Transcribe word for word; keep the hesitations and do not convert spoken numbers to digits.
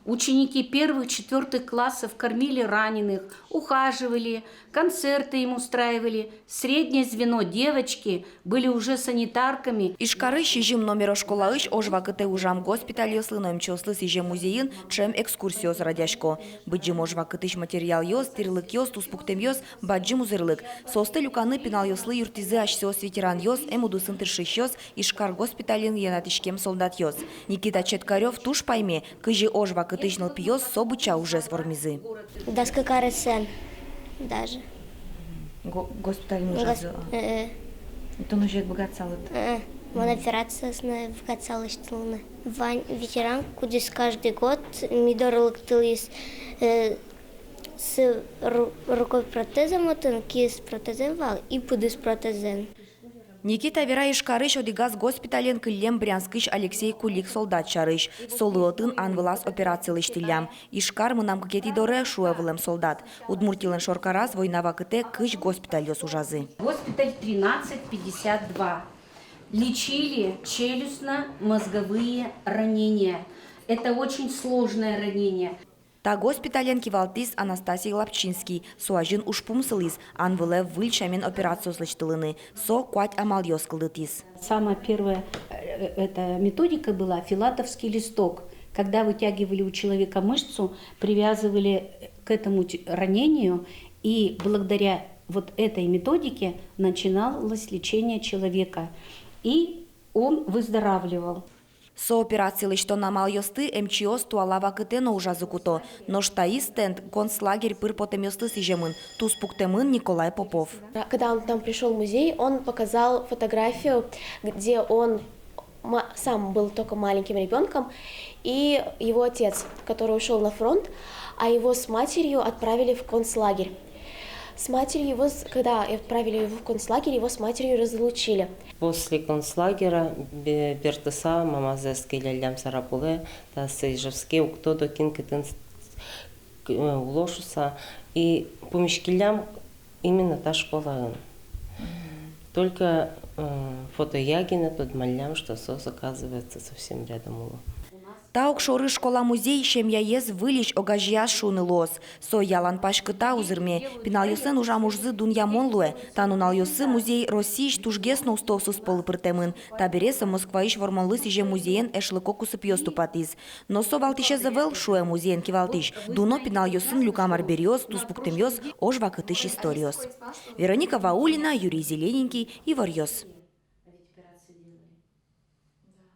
Ученики первых, четвёртых классов кормили раненых, ухаживали, концерты им устраивали. Среднее звено, девочки, были уже санитарками. Ижкарысь сизьым номеро школаысь ож вакытэ ужам госпитальёслы но эмчиослы сӥзем музейын ӵем экскурсиос радъясько. Быдӟым ож вакытысь материалъёс, тӥрлыкъёс, туспуктэмъёс — бадӟым узырлык. Соосты люканы пиналъёслы юрттӥзы асьсэос ветеранъёс, эм удысын тыршисьёс, Ижкар госпитальын йӧнатӥськем солдатъёс. Никита Четкарёв туж пайме, кызьы ож вакытысь нылпиос со быдӟа ужез вормизы. Дас кык аресэн даже. Го-, госпитальын ужазы, а? Э, э. Тон озьы ик быгатысалыд? Э, э. Мон операциосын но быгатысал лэсьтылыны. Вань ветеран, кудӥз каждый год ми доры лыктылӥз, э, с ру-, рукой протезэн, отын киез протезэн вал и пыдыз протезэн. Никита вера Ижкарысь одӥгаз госпитальын кыллем Брянскысь Алексей Кулик солдат сярысь. Солы отын ан вылаз операция лэсьтӥллям. «Ижкар мынам кыкетӥ доре», — шуэ вылэм солдат. Удмуртилэн шоркараз война вакытэ кызь госпитальёс ужазы. Госпиталь тринадцать пятьдесят два. Лечили челюстно-мозговые ранения. Это очень сложное ранение. Та госпитальлэн кивалтӥз Анастасий Лапчинский. Со азьын ужпум сылӥз ан вылэ выль сямен операциос лэсьтылыны. Со куать амалъёс кылдытӥз. Самая первая, э, эта методика была филатовский листок, когда вытягивали у человека мышцу, привязывали к этому те-, ранению, и благодаря вот этой методике начиналось лечение человека, и он выздоравливал. Со операция лэсьтон амалъёсты эмчиос туала вакытэ но ужазы куто. Нош таиз стенд концлагерь пыр потэмъёслы сӥземын, туспуктэмын Николай Попов. Когда он к нам пришёл в музей, он показал фотографию, где он ма-, сам был только маленьким ребёнком, и его отец, который ушёл на фронт, а его с матерью отправили в концлагерь. С матерью его, с-, когда отправили его в концлагерь, его с матерью разлучили. После концлагеря бе-, бертыса мамазэс келяллям Сарапулэ, таиз Ижевске, уг тодо, кин кытын с-, к-, э, уло шуыса, и пумиськиллям именно та школаын. Только, э, фотоя гинэ тодмаллям, что соос, оказывается, совсем рядом уло. Та огшоры школа-музей семьяез выльысь огазеяз шуыны луоз. Со ялан паськыта, узырме. Пиналъёслэн ужам ужзы дунъямон луэ. Та нуналъёсы музей Россиысь тужгес но устоосыз пӧлы пыртэмын. Табере со Москваысь Вормонлы сӥзем музеен эшлыко кусыпъёс тупатӥз. Но со валтӥсез ӧвӧл, шуэ музеен кивалтӥсь. Дуно пиналъёсын люкам арбериос, туспуктэмъёс, ож вакытысь историос. Вероника Ваулина, Юрий Зелененький, «Иворъёс».